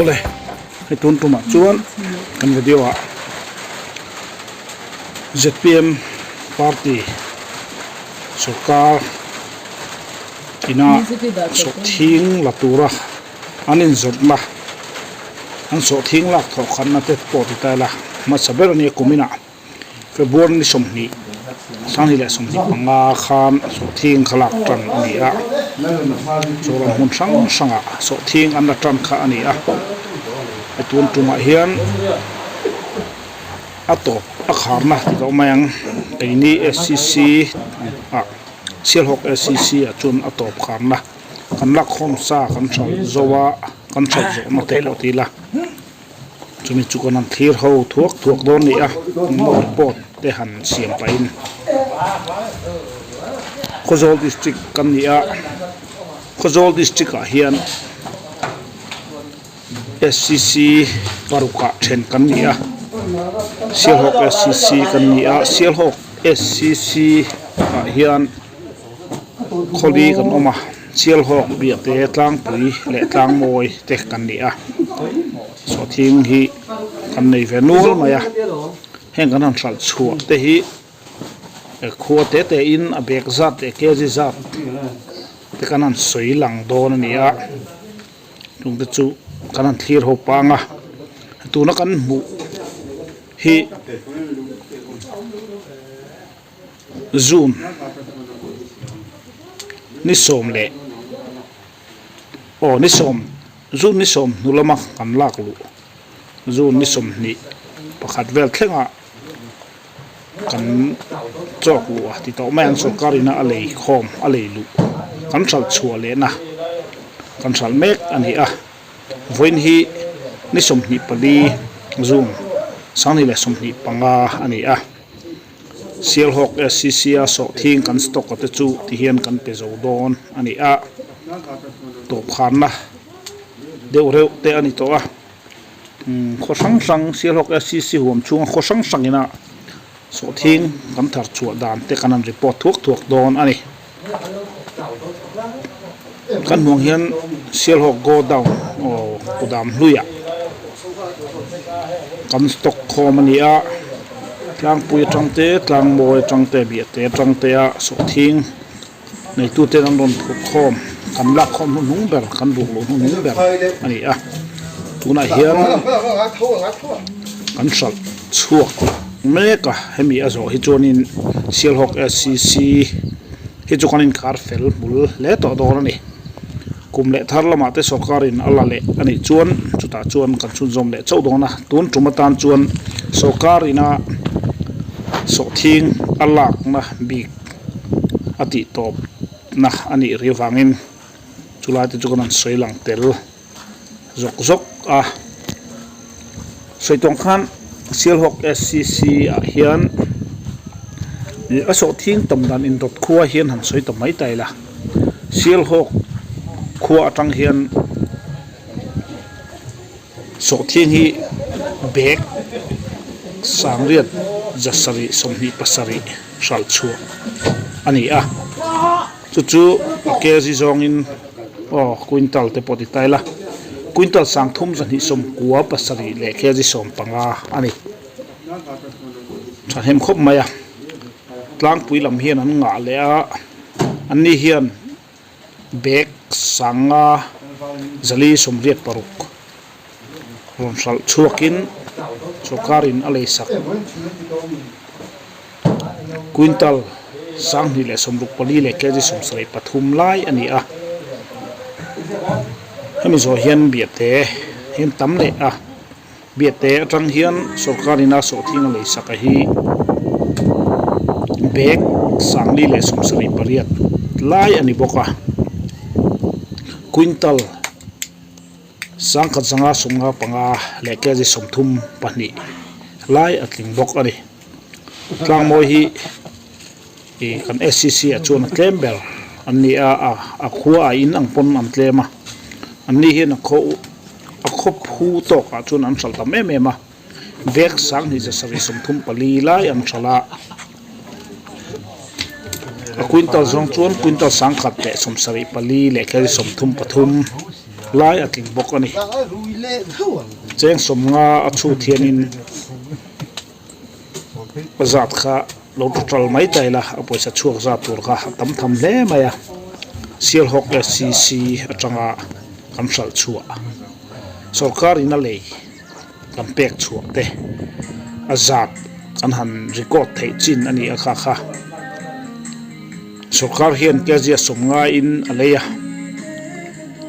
Awle hei tun tumah chuan kan video ah zpm party sawrkar ina sawhthing la tura an inzawrhna an sawhthing lak thawh khatna te pawh ti ta ila hmasa ber a nia kum inah. February ni 20 2025 khan sawhthing kha lak tan a ni a, Zoram hmun hrang hrangah sawhthing an la tan kha a ni a, he tun tumah hian a tawp a kharna ti tawh mai ang, keini SCC ah Sialhawk SCC ah chuan a tawp kharna kan lakkhawm sa kan hralh zo a, kan hralh zawhna te pawh ti ila. Chumi chu kan han thlir ho thuak thuak dawn a ni a, engmaw report te han siam pahin Khawzawl district kan ni a, Khawzawl district ah hian SCC paruk ah then kan ni a, Sialhawk SCC kan ni a, Sialhawk SCC ah hian khawli kan awm a. Sialhawk biate tlangpui leh tlangmawi te kan ni a, sawhthing hi kan nei ve nual mai a, heng kan han hralh chhuah te hi khua te te in a bag zat leh kg zat te kan han sawi lang dawn a ni a, chung te chu kan han thlir ho pang a, tuna kan hmuh hi. Zoom ni sawm leh aw ni sawm June ni sawm hnu lama kan lak luh June ni 21 vel thlengah kan chawk luh a ti tawh mai ang sorkar ina a lei khawm a lei luh kan hralh chhuah lehna kan hralh mek a ni a vawiin hi ni 24 June 2025 a ni a. Sialhawk SCC a sawhthing kan stock a te chu ti hian kan pe zo dawn a ni a, tawpkhanna deuh reuh te a ni tawh a, khaw hrang hrang Sialhawk SCC huam chhunga khaw hrang hrang ina sawhthing kan thar chhuah dan te kan han report thuak thuak dawn a ni. Kan hmuh ang hian Sialhawk go down aw kudam hluiah kan stock khawm a ni a, tlangpui atang te tlangmawi atang te biahte atang te a sawhthing neitute an rawn phurh khawm kan lak khawm hnuhnung ber kan ruk luh hnuhnung ber a ni a, tunah hian kan hralh chhuak mek a hemi a zawh hi chuanin Sialhawk SCC hi chu kan inkhar fel hmul hle tawh dawn a ni. Kum leh thar lamah te sawrkarin a la leh a nih chuan chutah chuan kan chhunzawm leh chauh dawn a, tun tum atan chuan sawrkar ina sawhthing a lakna bik a tih tawpna a nih rih avangin chulai te chu kan han sawi lang tel zawk zawk a. Sawi tawng khan Sialhawk SCC ah hian a sawhthing tam dan indawt khua hian han sawi ta mai ta ila Sialhawk khua atang hian sawhthing hi bag sangriat 727 hralh chhuah a ni a chu chu a kg zawngin. Aw quintal te pawh ti ta ila quintal 3297 leh kg 15 a ni. Thahnem khawp mai a tlangpui lam hian an ngah leh a an ni hian bag 5486 rawn hralh chhuakin sawrkarin a lei sak. Quintal 264 leh kg 73 lai a ni a, hemi zawh hian biahte hian tam leh a, biahte atang hian sawrkar ina sawhthing a lei sak a hi bag 478 lai a ni bawk a, quintal 1155 leh kg 32 lai a tling bawk a ni. Tlangmawi hi ih kan SCC ah chuan a tlem ber an ni a a khua a in ang pawn an tlem a an ni hian a khaw a khaw phu tawk ah chuan an hralh tam em em a bag 2734 lai an hralh a a quintal zawng chuan quintal 1174 leh kg 33 lai a tling bawk a ni. Cheng 50 a chhut hianin a zat kha lo total mai ta ila a pawisa chhuak zat tur kha a tam tham hle mai a. Sialhawk SCC atanga kan hralh chhuah sorkar in a lei. Kan pek chhuah te a zat kan han record theih chin a ni a kha kha. Sorkar hian kg a sawm ngaiin a lei a,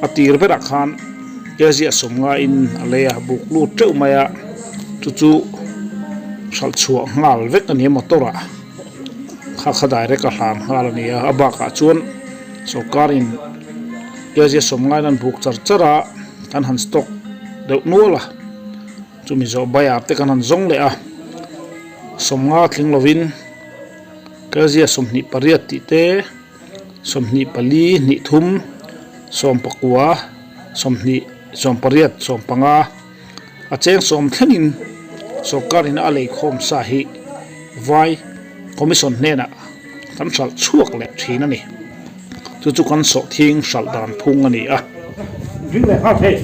a tir berah khan kg a sawm ngaiin a lei a, buk lut teuh mai a, chu chu hralh chhuah nghal vek a ni a motor ah kha kha direct a hlan nghal a ni a, a bakah chuan sorkarin kg a sawm ngaiin an buk char char a. Kan han stock deuh nual a, chumi zawh buyer te kan han zawng leh a, 50 tling lovin kg 28 tih te, 24 hnih thum, 19, 20, 18, 15 a cheng sawm thlengin sorkar in a lei khawm sa hi vai commission hnenah kan hralh chhuak leh thin a ni. Chu chu kan sawhthing hralh dan phung a ni a. Ring leh nghal thei.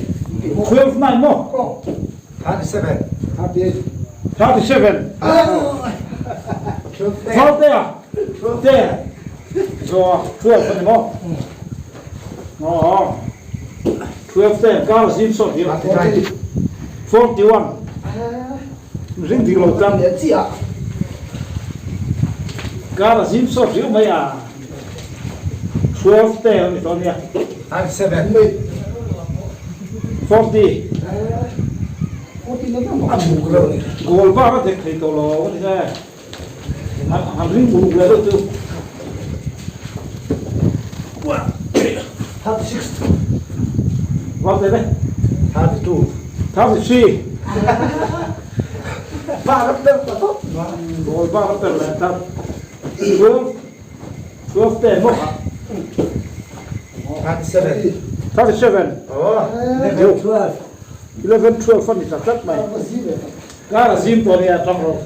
12 nine maw? 37. 38. 37. 12 te a? Te. Zo a, 12 a ni maw? Aw. 12 te, kar zim sawt hi. 41. Ring dik lo tlang leh chiah. Kar a zim sawt riau mai a. 12 te a ni tawh nia. 37. 40. 40 na dang a buk lo ni. Goal bar a dek thei tawh lo a ni e. Han ring uluk leh deuh chu. 36. Var te le. 32. 33. Bar a per ta tawp. Goal bar a per leh ta. 12 12 te maw kha. 37. 37. Oh, 12. 11 12 a ni ta tlat mai. Kar a zim tawh nia tang rawh.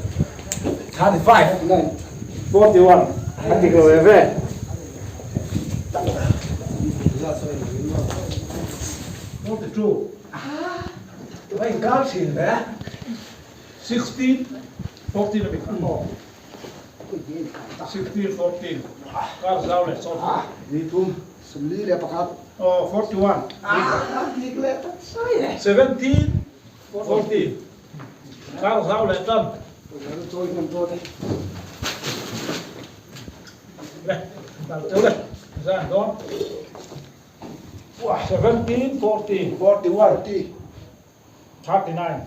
35. 41 a dik lo ve ve. 42. Tuma in kar thin ve. 16 14 a mi kha. 16 14 kar zau leh sawt. Ni thum sawmli leh pakhat. Oh 41. Ah, dik leh tak sai e. 17 40 Kar zau leh tan. Le, dal teuh le, zan dawn. 17, 40, 41, 39.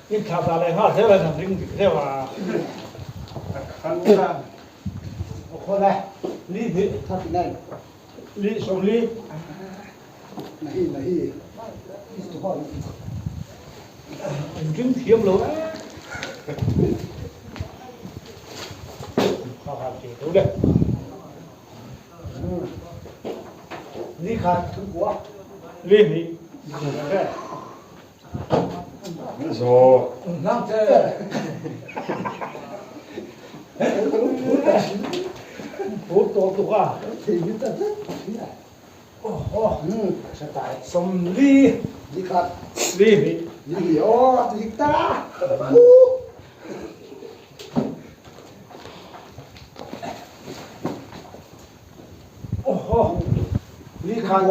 In thla za leh nghal zel a nan ring dik deuh a. Li hnih. Li 40. In ring thiam lo e. Kha kha ti tu le. Li khat thum kua. Li hnih. Zo. Phur tawh tuk a. 40. Li khat. Li hnih. Li hnih aw dik ta. Li khat.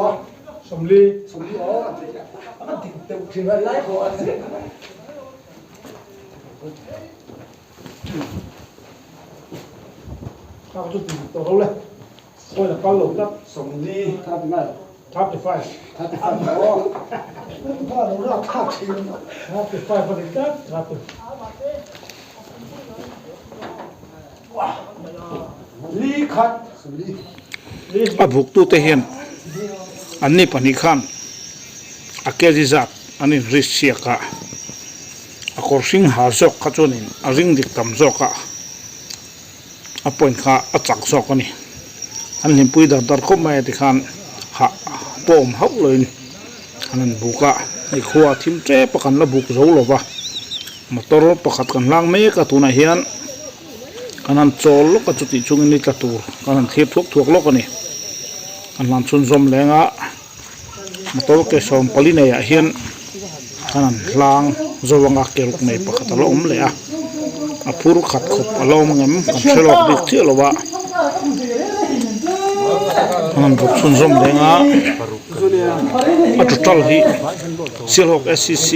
40. 40 aw. A dik deuh thin a lai ko a. Kha chu ti tawh lo le. Pawi la kal lo tlat. 40. 39. 35. 35 aw. Lo rak thlak thin. 35 a ni tlat. Li khat. A buktute hian anni pahnih khan a kg zat an inri siak a, a kawr hring ha zawk kha chuanin a ring dik tam zawk a, a point kha a chak zawk a ni. An hlimpui dar dar khawp mai a tikhan hah pawh awm hauh loin an han buk a, hei khua thim tep a kan la buk zo lo va, motor pakhat kan hlang mek a tunah hian. Kan han chawl lawk a chutih chungin ni tla tur kan han thlir thuak thuak lawk a ni. Kan hlan chhunzawm leng a, motor ke 14 neiah hian kan han hlang zo anga ke ruk nei pakhat a la awm leh a, a phur khat khawp a la awm angem kan hre lawk bik chiah lo a, kan han ruk chhunzawm leng a, a total hi Sialhawk SCC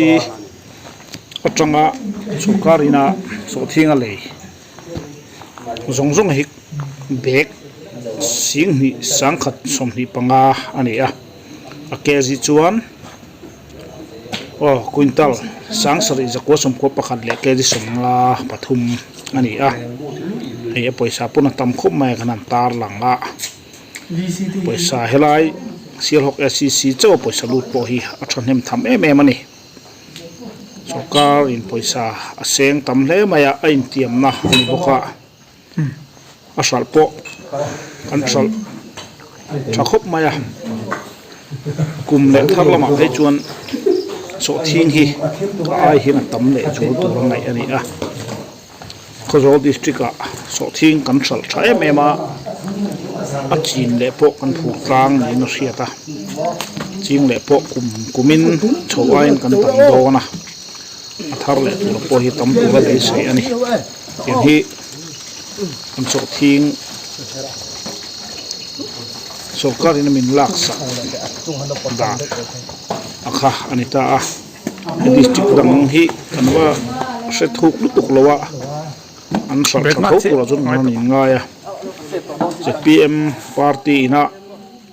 atanga sawrkar ina sawhthing a lei. Zawng zawng hi bag 10 125 a ni a, a kg chuan aw quintal 7991 leh kg 53 a ni a, hei a pawisa pawn a tam khawp mai a kan han tar lang a, pawisa helai Sialhawk SCC chauh a pawisa lut pawh hi a thahnem tham em em a ni. Sawrkar in pawisa a seng tam hle mai a, a intiamna a ni bawk a, a hralh pawh kan hralh tha khawp mai a, kum leh thar lamah phei chuan sawhthing hi a ai hian a tam leh zual tur a ngaih a ni a. Khawzawl district ah sawhthing kan hralh tha em em a, a chin leh pawh kan phur tlang niin a hriat a, ching leh pawh kum kumin chho aiin kan tam dawn a, a thar leh tur pawh hi tam tur a beisei a ni, tiang hi kan sawhthing sawrkar in a min laksak dan a kha a ni ta a. District dang hi kan va hre thuk lutuk lo a, an hralh tha tho turah chuan kan han inngai a, zpm party ina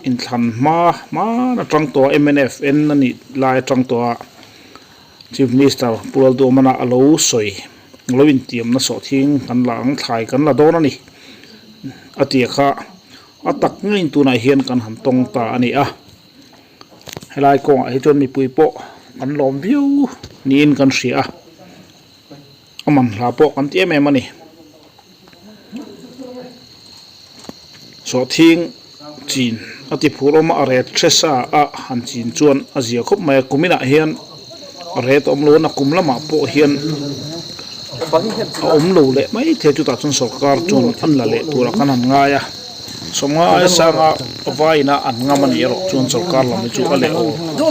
inthlan hma hman atang tawh a mnf en a nih lai atang tawh a Chief Minister Pu Lalduhmana a lo sawi a lo intiamna sawhthing kan la ang thlai kan la dawn a ni a tia kha a tak ngeiin tunah hian kan han tawng ta a ni a. Helai kawngah hi chuan mipui pawh kan lawm viau niin kan hria a, a man hla pawh kan ti em em a ni. Sawhthing chin a ti phur awm a, a ret hre sa a han chin chuan a zia khawp mai a, kuminah hian a ret awm lo a, nakum lamah pawh hian a awm lo leh maithei chutah chuan sawrkar chuan an la leh turah kan han ngai a. Sawmnga aia sanga vaina an ngam a nih erawh chuan sawrkar lam hi chu a leh aw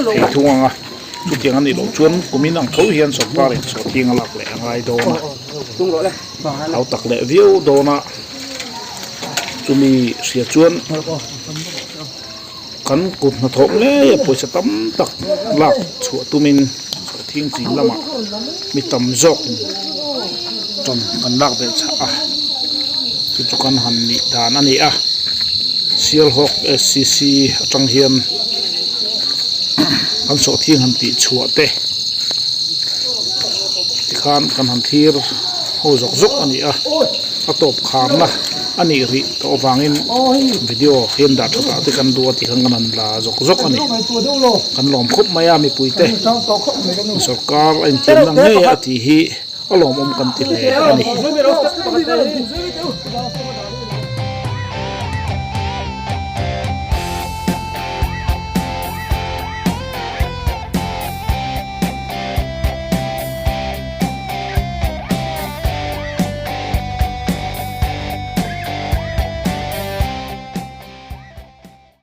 thei thung ang a, chutiang a nih loh chuan kumin ang tho hian sawrkarin sawhthing a lak leh a ngai dawn a, hau tak leh viau dawn a, chumi hria chuan kan kut hnathawh ngei a pawisa tam tak lak chhuah tumin sawhthing chin lamah mi tam zawkin tan kan lak belh chhah a, chu chu kan han nih dan a ni a, Sialhawk SCC atang hian kan sawhthing han tih chhuah te tikhan kan han thlir ho zawk zawk a ni a, a tawp kharna a nih rih tawh avangin video hian dah tha tah te kan duh a tikhan kan han la zawk zawk a ni, kan lawm khawp mai a mipui te sawrkar a intiamna ngei a tih hi. A lawmawm kan ti hle a ni.